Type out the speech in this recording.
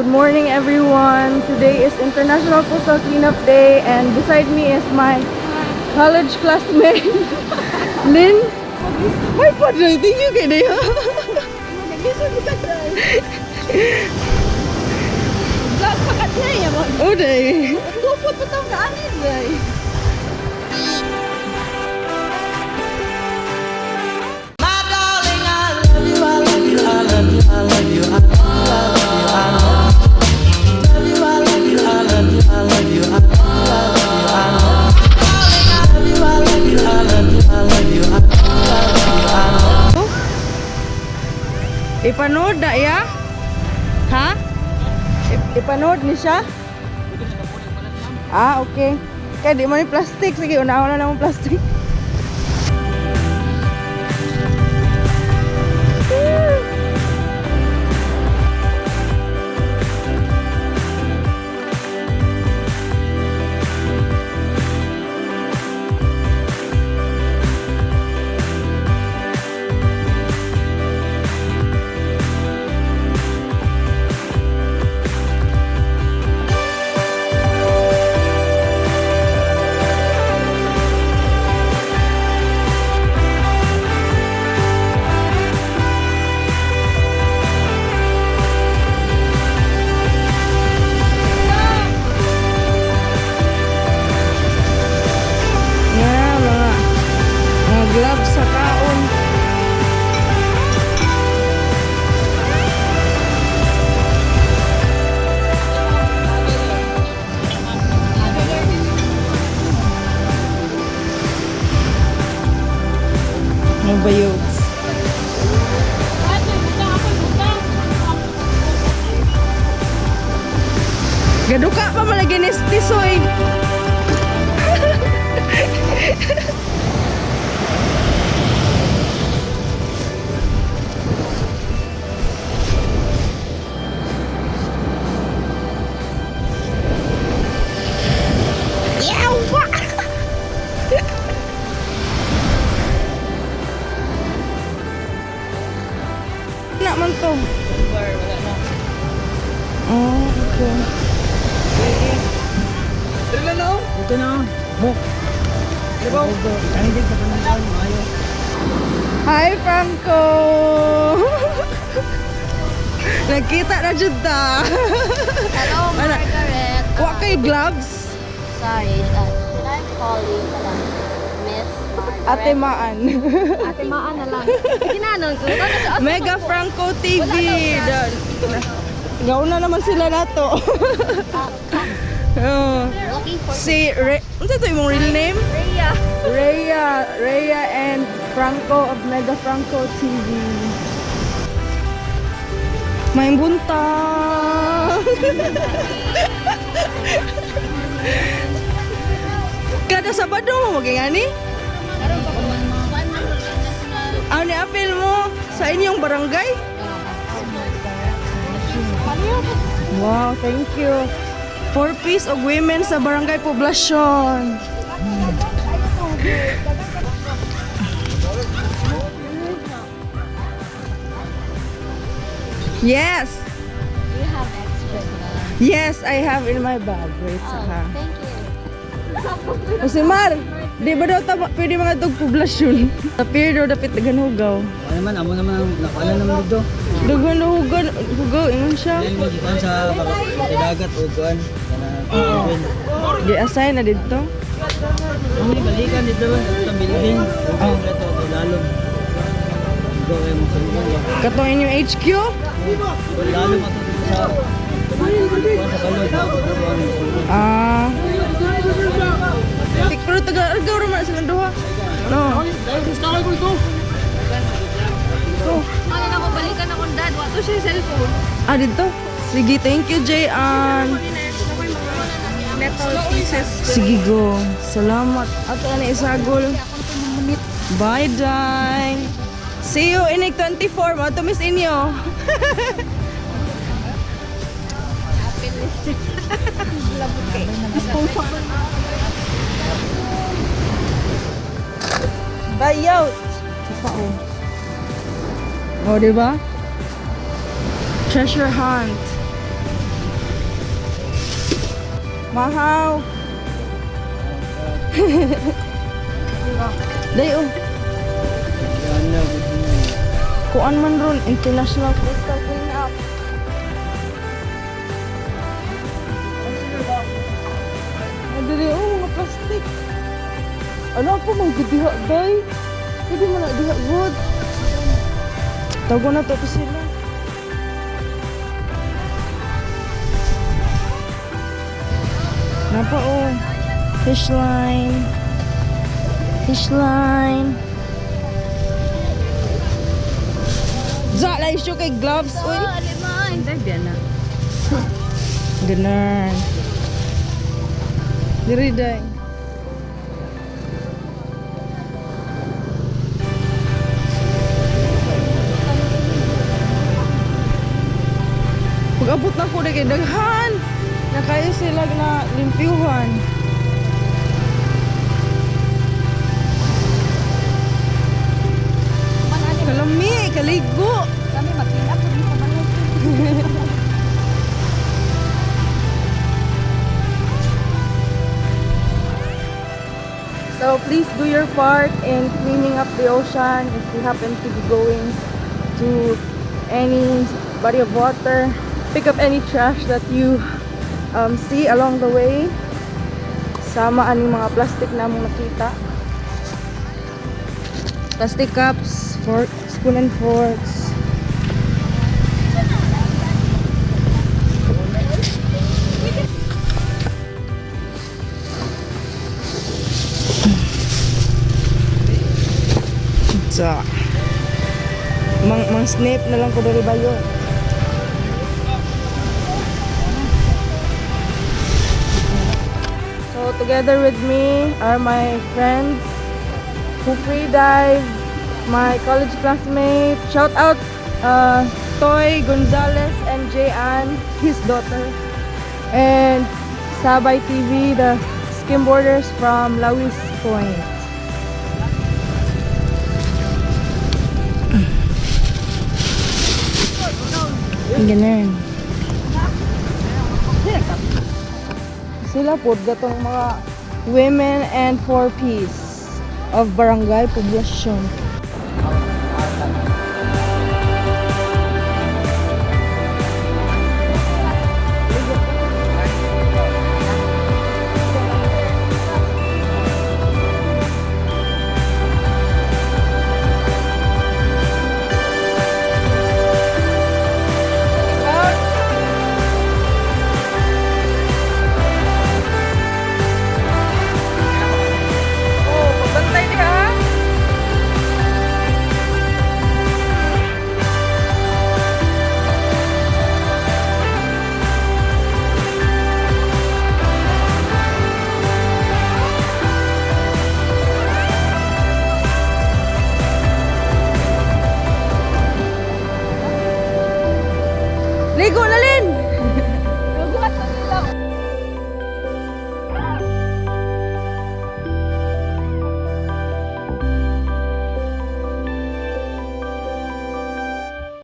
Good morning, everyone. Today is International Coastal Cleanup Day, and beside me is my college classmate, Lynn. My padre, thank you kay Daya. Vlog pa ka niya mo. Oh, day. Tupot pa tong kaanin day. Ipanood na iya? Ha? Ipanood ni siya? Ah, okay. Kaya di man ni plastic. Sige, una na mong plastic. Nga, mga gloves sa kaon. Mga bayots. Gaduka pa malagi ni Tisoy. Yawa! Na man to. Oh, okay. Ito na. Mo. Ay, di sa kanila. Maayo. Hi, Franco! Nagkita na jud ta. Hello, Ana. Margaret. Wa kay gloves? Sorry, should I call you pala? Miss Margaret? Ate Maan. Ate Maan na lang. Sige na, nung Mega Franco TV. Gauna naman sila nato. Oh. Looking for Si Re, unsa to imong real name? Rhea. Rhea, Rhea and Franco of Mega Franco TV. May buntag. Kada Sabado mo magingani? Ano ni apel mo sa inyong barangay? Wow, thank you. Four piece of women sa barangay poblasyon. Yes. You have extra gloves. Yes, I have in my bag. Wait, Oh, saka. thank you. O si Mar, di ba daw tama, pwede mga tog poblasyon? Sa pier daw dapit hugaw. Ano naman, amo naman, nakuha naman dito. Daghan hugaw, hugaw ingon siya. Dahil mo gikan sa dagat o kuan. Kana. Di-assign na dito. Ano balikan dito ba? Sa Bilbin. Oh, ito o lalom. Go ay mo sa Katong inyong HQ? Lalom ato dito sa kuan sa balod. Ah. Pero taga Argao ra man silang duha. No. Ano na ko, balikan akong dad. Wato siya yung cellphone. Ah, dito. Sige, thank you, Jayan. Metal pieces. Sige, go. Salamat. Ato na isagol. Bye, Dine. See you in 24. Mo to miss inyo. Bayot. Sa pao. Oh, di ba? Treasure hunt. Mahaw. Day oh. Ano, good morning. Kuan man ron, International Coastal Clean Up. Ay, dili oh, mga plastic. Ano po, mga good diha, day? Pwede mo na diha, good. Tago na to sila. Napa oh, fish line. Fish line. Za, lang siya kay gloves, uy. Alimay. Hindi, na. Ganun. Diri, day. Pag-abot na ko na kay daghan. Na kayo sila na limpyuhan. Kalami, kaligo. Kami mag-clean up sa balay. So please do your part in cleaning up the ocean if you happen to be going to any body of water. Pick up any trash that you see along the way. Sama aning mga plastic na among nakita. Plastic cups, fork, spoon and forks. So, mang snap na lang ko diri ba yun? So together with me are my friends who free dive, my college classmate. Shout out Toy Gonzalez and Jayan, his daughter, and Sabay TV, the skimboarders from Lawis Point. Ganun. Sila po gatong mga women and for peace of Barangay Poblacion.